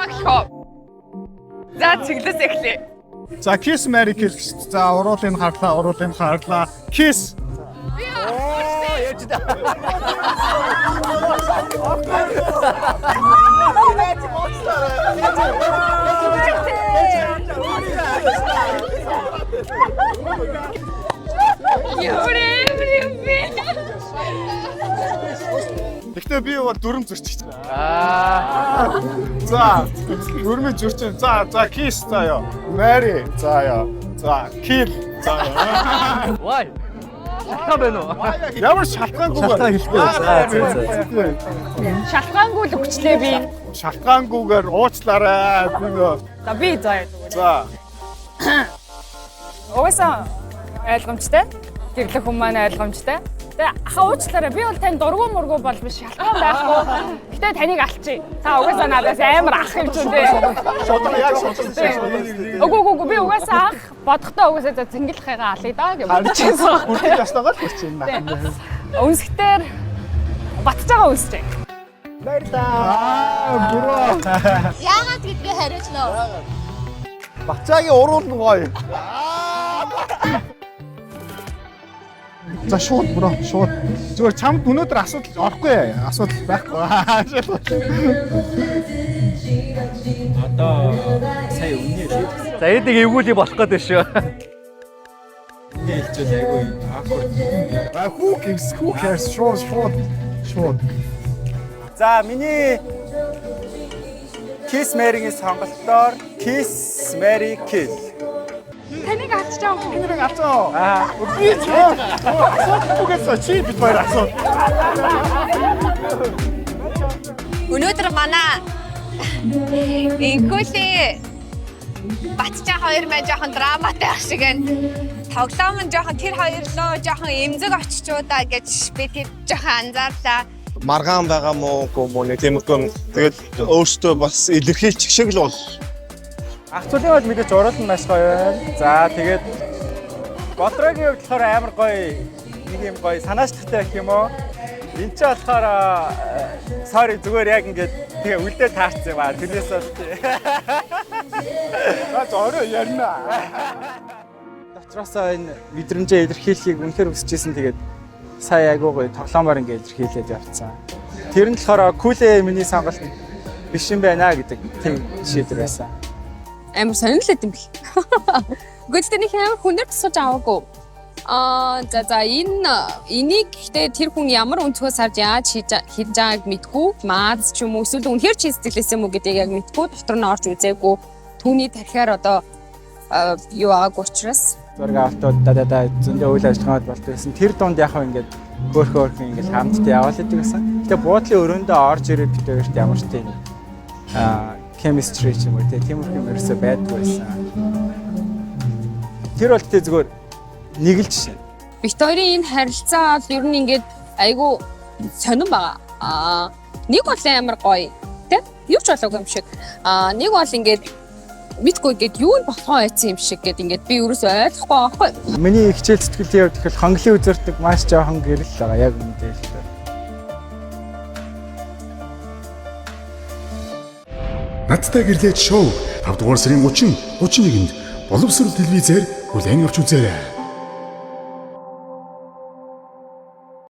Гэх. За, цэглээс эхлэе. За, kiss, marry, kill гэж. За, уруулыг харлаа, уруулыг харлаа. Kiss. Оо, яаж да. Ямар амар юм бэ? Гэхдээ би бол дүрм зөрчих. Аа. За, дүрмийг зөрчин. За, за, kiss за ёо. Marry за ёо. За, kill за ёо. Why? Шалтгаан байна уу? Ямар шалтгаангүй вэ? Шалтгаан хэлэхгүй. За, за, за. Шалтгаангүй л өгчлээ би. Шалтгаангүйгээр уучлаарай. Би нөө. За, би заа зүгээр. За. Угаасаа ойлгомжтой. Гэрлэх хүн маань ойлгомжтой. Тэгээ аха, уучлаарай. Би бол тань дургу мургу бол биш, шалтгаан байхгүй. Гэтэ таныг алчий. Та угаасаа надаас амар ах юм чинь дээ. Шодроо, яг шодроо. Үгүй, үгүй, үгүй, би угаасаа ах бодохдоо угаасаа за цэнгэлхээгаа алъя да гэж бодож байсан. Хүртэх ёстойгоо л хүрч байна. Өнсгтэр батж байгаа үнсэж байна. Аа, bro. Яагаад гэдгийг хариуч нөө. Бацаагийн уруул нь гоё. За, шууд, bro, шууд. Зүгээр чамд өнөөдөр асуудал орохгүй, асуудал байхгүй. Одоо сая үнэ хэлээ. За, энийг эвгүүлэх болох гээд байна шүү. Үнэ хэлчихвэл айгүй awkward. А, who gives, who cares, шууд, шууд, шууд. За, миний Kiss Marry-гийн сонголтоор Kiss, Marry, Kill. Таныг алчиж байгаа юм. Энийг алцаа. Аа. Би ч асуудалгүйгээс чи бид хоёр асуу. Өнөөдөр манай инхүүлийн Батчаа хоёр маань жоохон драматай ах шиг байна. Тоглоом нь жоохон тэр хоёр лөө жоохон эмзэг очичуудаа гэж би тэр жоохон анзаарлаа. Маргаан байгаа мó, үгүй мó, нэг тиймэрхүү юм. Тэгээд өөртөө бас илэрхийлчих шиг л бол. Ах цулын бол мэдээж уруул нь маш гоё байна. За, тэгээд Бодрогийн хувьд болохоор амар гоё нэг юм гоё санаачлагтай гэх юм уу? Энд чи болохоор sorry, зүгээр яг ингээд тэгээ үлдээ таарсан юм аа. Тэрнээс бол тий. За, зорио ярина. Дотроосоо энэ мэдрэмжээ илэрхийлэхийг үнэхээр хүсэж исэн. Тэгээд сая айгуу гоё тоглоомоор ингээд илэрхийлээд явцсан. Тэр нь болохоор Кулэ миний сонголт биш юм байна гэдэг тийм шийдвэр байсан. Амар сонирхолтой юм бэл. Үгүй ээ, нэг амар хүнээр тусгаж аваагүй. Аа, за за, энийг гэхдээ тэр хүн ямар өнцгөөс харж яаж хийж байгааг мэдгүй. Мааз ч юм уу, эсвэл үнэхээр чи сэтгэлээс юм уу гэдгийг яг мэдгүй. Дотор нь орж үзээгүй. Түүний тархиар одоо юу аагүй учраас Зураг авалтууд да да да зөндөө үйл ажиллагаанууд болдог байсан. Тэр дунд яг хав ингээд хөөхөн хөөхөн ингээд хамтдаа яваал гэдэг байсан. Гэтэ буудлын өрөөндөө орж ирээд бид хоёрт ямар ч тийм chemistry ч юм уу те, тиймэрхүү юм ерөөсөө байдгүй байсан. Тэр бол тэ зүгээр нэг л жишээ. Бит хоёрын энэ харилцаа бол ер нь ингээд айгүй сонирн байгаа. Аа, нэг бол амар гоё тэ, юу ч болоогүй юм шиг. Аа, нэг бол ингээд мэдгүй, ингээд юу нь болохоо байсан юм шиг гээд ингээд би ерөөсөө ойлгохгүй байгаа байхгүй. Миний хичээл зүтгэлийн хувьд тэгэхээр хонглын үзэрдэг маш жоохон гэрэл байгаа, яг үнэндээ л дээ. Надтай гэрлээд шоу 5 дугаар сарын 30, 31-нд Боловсрол телевизээр хүлээн авч үзээрэй.